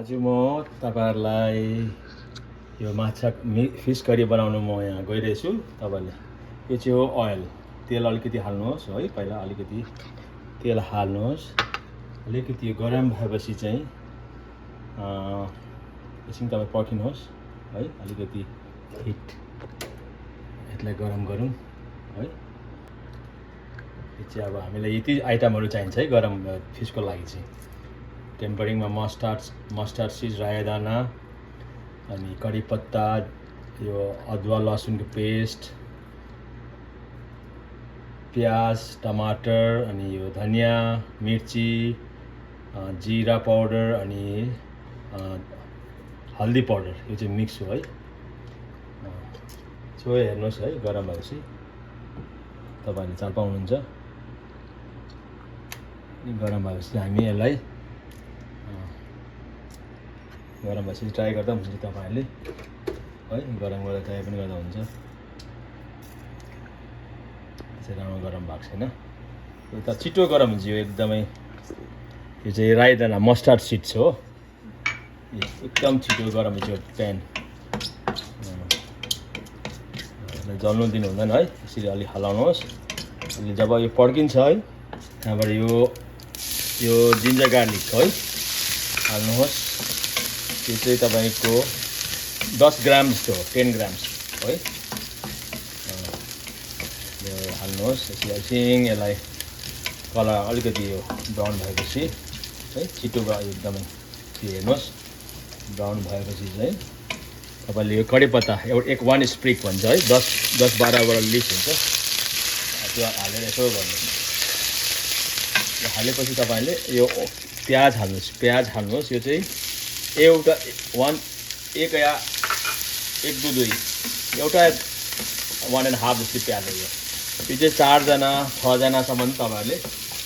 आज म तपाईहरुलाई यो माछा फिश करी बनाउन म यहाँ गइरहेछु। तपाईले यो चाहिँ हो ओइल, तेल अलिकति हाल्नुहोस् है। पहिला अलिकति तेल हाल्नुहोस्, अलिकति यो गरम भएपछि चाहिँ एकछिन तपाई पर्खिनुहोस् है। अलिकति हिट यसलाई गरम गरौँ है। यो चाहिँ अब हामीलाई यति आइटमहरु चाहिन्छ है गरम फिशको लागि चाहिँ। टेम्परिङमा मस्टर्ड सीड, रायो दाना, अनि कडी पत्ता, यो अदुवा लसुनको पेस्ट, प्याज, टमाटर, अनि यो धनिया, मिर्ची, जीरा पाउडर, अनि हल्दी पाउडर, यो चाहिँ मिक्स हो है। सो हेर्नुहोस् है, गरम भएपछि तपाईहरुले चाल पाउनुहुन्छ। गरम भएपछि हामी यसलाई गरम भएपछि ट्राई गर्दा हुन्छ तपाईहरुले है। गरम गर्दा ट्राई पनि गर्दा हुन्छ। चाहिँ राम्रो गरम भएको छैन, यो त छिटो गरम हुन्छ। यो एकदमै यो चाहिँ राई दाना मस्टर्ड सीड्स हो। एकदम छिटो गरम हुन्छ यो प्यान। जल्नु दिनु हुँदैन है। यसरी अलि हलाउनुहोस्। अनि जब यो पड्किन्छ है, त्यहाँबाट यो जिन्जर गार्लिक है हाल्नुहोस्। यो चाहिँ तपाईको 10 ग्राम जस्तो हो, 10 ग्राम्स है। यो हाल्नुहोस्। यसरी एकछिन यसलाई कलर अलिकति यो ब्राउन भएपछि है, छिटो एकदमै हेर्नुहोस्। ब्राउन भएपछि चाहिँ तपाईले यो कडी पत्ता एक 1 स्प्रिग भन्छ है, 10-12 वटा लिफ हुन्छ, त्यो हालेर यसो गर्नुहोस्। यो हालेपछि तपाईले यो प्याज हाल्नुहोस्। प्याज हाल्नुहोस्। यो चाहिँ एउटा 1 या 1 2 एउटा 1.5 जस्तो प्याज हो। यो चाहिँ 4 जना 6 जनासम्म तपाईहरुले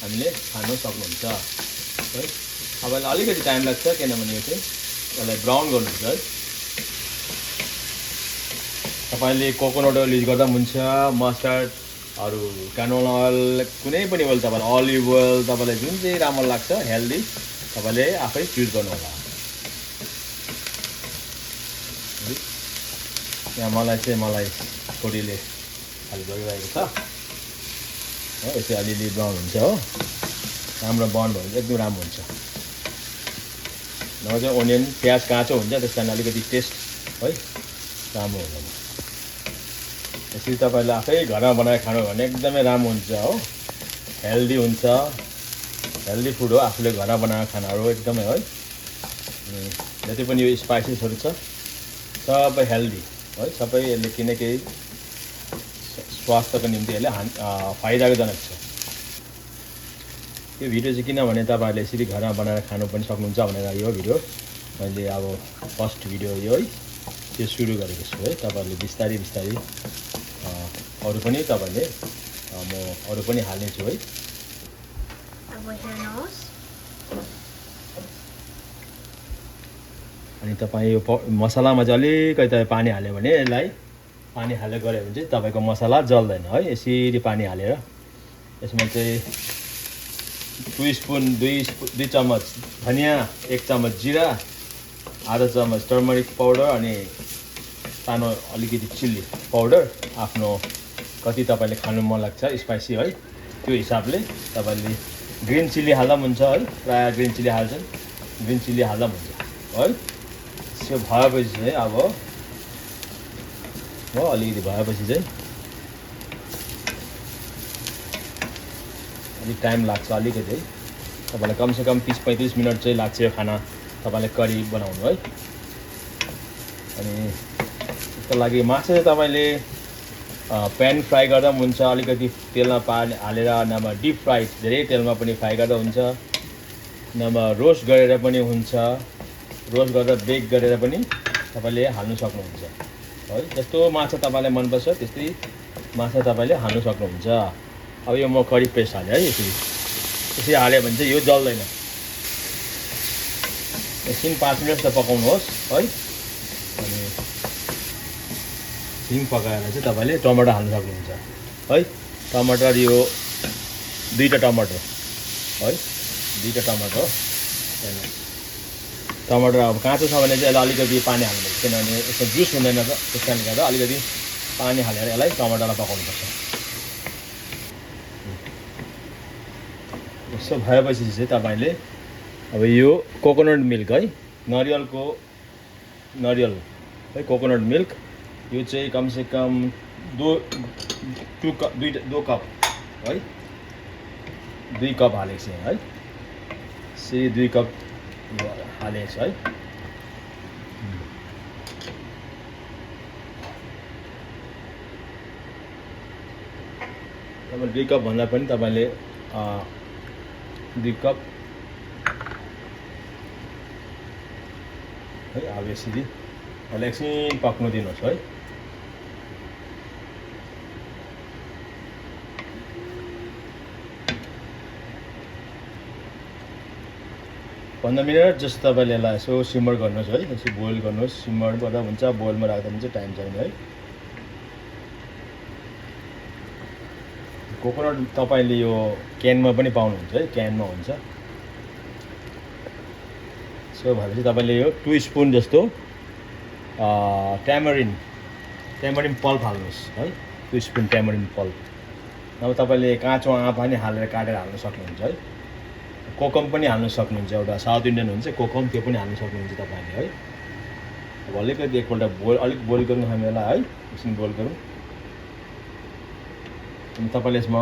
हामीले खान सक्नुहुन्छ है। तपाईलाई अलिकति टाइम लाग्छ किनभने यो चाहिँ यसलाई ब्राउन गर्नुहुन्छ है। तपाईले कोकोनट ओइल युज गर्दा हुन्छ, मस्टर्ड अरु क्यानोला ओइल, कुनै पनि ओइल तपाईलाई, अलिभ ओइल, तपाईलाई जुन चाहिँ राम्रो लाग्छ हेल्दी तपाईले आफै चुज गर्नु होला। यहाँ मलाई छोरीले खाली गरिरहेको छ हो। यसै अलिअलि ब्राउन हुन्छ हो, राम्रो ब्राउन भयो भने एकदम राम्रो हुन्छ। नभए चाहिँ ओनियन प्याज काँचो हुन्छ, त्यस कारण अलिकति टेस्ट है राम्रो हुँदैन। यसरी तपाईले आफै घरमा बनाएर खानु भने एकदमै राम्रो हुन्छ हो। हेल्दी हुन्छ, हेल्दी फुड हो। आफूले घरमा बनाएर खानाहरू एकदमै है। जति पनि यो स्पाइसेसहरू छ सबै हेल्दी है। सबै यसले किनकि स्वास्थ्यको निम्ति यसले फाइदाजनक छ। यो भिडियो चाहिँ किनभने तपाईहरुले यसरी घरमा बनाएर खानु पनि सक्नुहुन्छ भनेर यो भिडियो मैले अब फर्स्ट भिडियो यो है त्यो सुरु गरेको छु है। तपाईहरुले बिस्तारै अरु पनि तपाईले म अरु पनि हाल्ने छु है। अब हेर्नुहोस्। अनि तपाई यो मसलामा चाहिँ अलिकति पानी हाल्यो भने यसलाई पानी हालेर गरे भने चाहिँ तपाईको मसला जल्दैन है। यसरी पानी हालेर यसमा चाहिँ 2 चम्मच धनिया, 1 चम्मच जीरा, आधा चम्मच टर्मरिक पाउडर, अनि सानो अलिकति चिल्ली पाउडर, आफ्नो कति तपाईले खानु मन लाग्छ स्पाइसी है त्यो हिसाबले तपाईले ग्रीन चिल्ली हाल्दा हुन्छ है। प्राय ग्रीन चिल्ली हाल्छन्, ग्रीन चिल्ली हाल्दा हुन्छ है। त्यो भएपछि चाहिँ अब हो अलिकति भएपछि चाहिँ अलिक टाइम लाग्छ अलिकति है। तपाईलाई कम से कम 30-35 मिनट चाहिँ लाग्छ यो खाना तपाईले करी बनाउनु है। अनि त्यसको लागि माछा चाहिँ तपाईले प्यान फ्राई गर्दा पनि हुन्छ, अलिकति तेलमा पानी हालेर, नभए डिप फ्राई धेरै तेलमा पनि फ्राई गर्दा हुन्छ, नभए रोस्ट गरेर पनि हुन्छ। रोस्ट गरेर बेक गरेर पनि तपाईले हाल्नु सक्नुहुन्छ है। जस्तो माछा तपाईलाई मनपर्छ त्यस्तै माछा तपाईले हाल्नु सक्नुहुन्छ। अब यो म करी पेस्ट हाले है। यसरी हाल्यो भने चाहिँ यो जल्दैन। एकछिन 5 मिनट जस्तो पकाउनुहोस् है। अनि सिम पकाएर चाहिँ तपाईले टमाटर हाल्न सक्नुहुन्छ है। टमाटर यो 2टा टमाटर है, 2टा टमाटर टमाटर अब काँचो छ भने चाहिँ यसलाई अलिकति पानी हाल्नुपर्छ, किनभने यसको जुस हुँदैन त, त्यस कारणले गर्दा अलिकति पानी हालेर यसलाई टमाटरलाई पकाउनुपर्छ। यसो भएपछि चाहिँ तपाईँले अब यो कोकोनट मिल्क है, नरियल है कोकोनट मिल्क, यो चाहिँ कमसेकम 2 कप है, 2 कप हालेको छु है, यसरी 2 कप हालेको छु है। तपाईँले 2 कप भन्दा पनि तपाईँले 2 कप है। अब यसरी यसलाई एकछिन पक्नु दिनुहोस् है। पन्ध्र मिनट जस्तो तपाईँले यसलाई यसो सिमर गर्नुहोस् है, यसो बोइल गर्नुहोस्। सिमर गर्दा हुन्छ, बोइलमा राख्दा पनि चाहिँ टाइम चाहिने है। कोकोनट तपाईँले यो क्यानमा पनि पाउनुहुन्छ है, क्यानमा हुन्छ। सो भएपछि तपाईँले यो 2 स्पुन जस्तो ट्यामरिन पल्प हाल्नुहोस् है, 2 स्पुन ट्यामरिन पल्प। अब तपाईँले काँचो आँप पनि हालेर काटेर हाल्न सक्नुहुन्छ है। कोकम पनि हाल्न सक्नुहुन्छ, एउटा साउथ इन्डियन हुन्छ कोकम, त्यो पनि हाल्न सक्नुहुन्छ तपाईँले है। अब अलिकति एकपल्ट अलिक बोइल गरौँ हामी यसलाई है, एकछिन बोइल गरौँ। अनि तपाईँले यसमा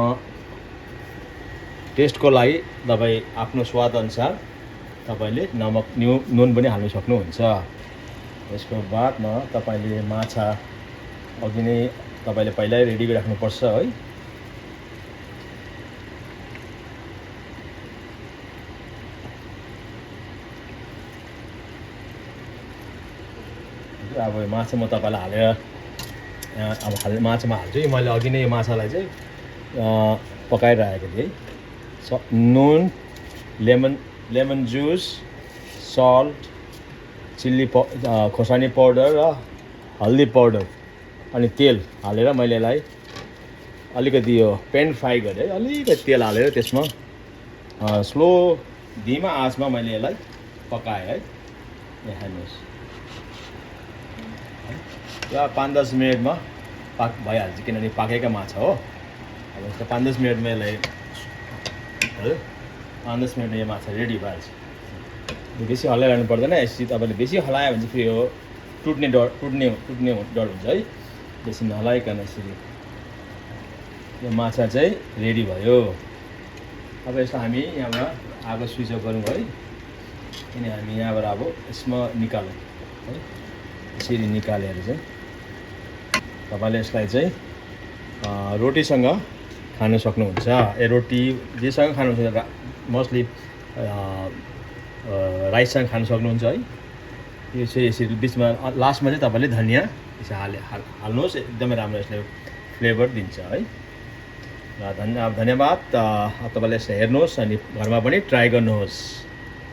टेस्टको लागि तपाईँ आफ्नो स्वादअनुसार तपाईँले नमक नुन पनि हाल्न सक्नुहुन्छ। यसको बादमा तपाईँले माछा अघि नै तपाईँले पहिल्यै रेडी राख्नुपर्छ है। अब माछा म तपाईँलाई हालेर अब माछामा हाल्छु। मैले अघि नै यो माछालाई चाहिँ पकाइरहेको थिएँ। नुन, लेमन जुस, सल्ट, चिल्ली खोर्सानी पाउडर र हल्दी पाउडर अनि तेल हालेर मैले यसलाई अलिकति यो पेन फ्राई गरेँ। अलिकति तेल हालेर त्यसमा स्लो धीमा आँचमा मैले यसलाई पकाएँ है। यहाँ हेर्नुहोस्, यो 5-10 मिनटमा भइहाल्छ, किनभने पाकेको माछा हो। अब यस्तो 5-10 मिनटमा यसलाई 5-10 मिनटमा यो माछा रेडी भइहाल्छ। बेसी हल्लाइरहनु पर्दैन। यसरी तपाईँले बेसी हल्लायो भने चाहिँ फेरि यो टुट्ने डर हुन्छ है। बेसी नहलाइकन यसरी यो माछा चाहिँ रेडी भयो। अब यसलाई हामी यहाँबाट आगो स्विच अफ गरौँ है। अनि हामी यहाँबाट अब यसमा निकालौँ है। यसरी निकालेर चाहिँ तपाईँले यसलाई चाहिँ रोटीसँग खान सक्नुहुन्छ। रोटी जेसँग खानुहुन्छ, मोस्टली राइससँग खान सक्नुहुन्छ है। यो चाहिँ यसरी बिचमा लास्टमा चाहिँ तपाईँले धनियाँ यसो हाल्नुहोस्, एकदमै राम्रो यसले फ्लेभर दिन्छ है। र धन्यवाद। तपाईँले यसलाई हेर्नुहोस् अनि घरमा पनि ट्राई गर्नुहोस्,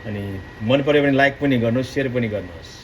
अनि मन पऱ्यो भने लाइक पनि गर्नुहोस्, सेयर पनि गर्नुहोस्।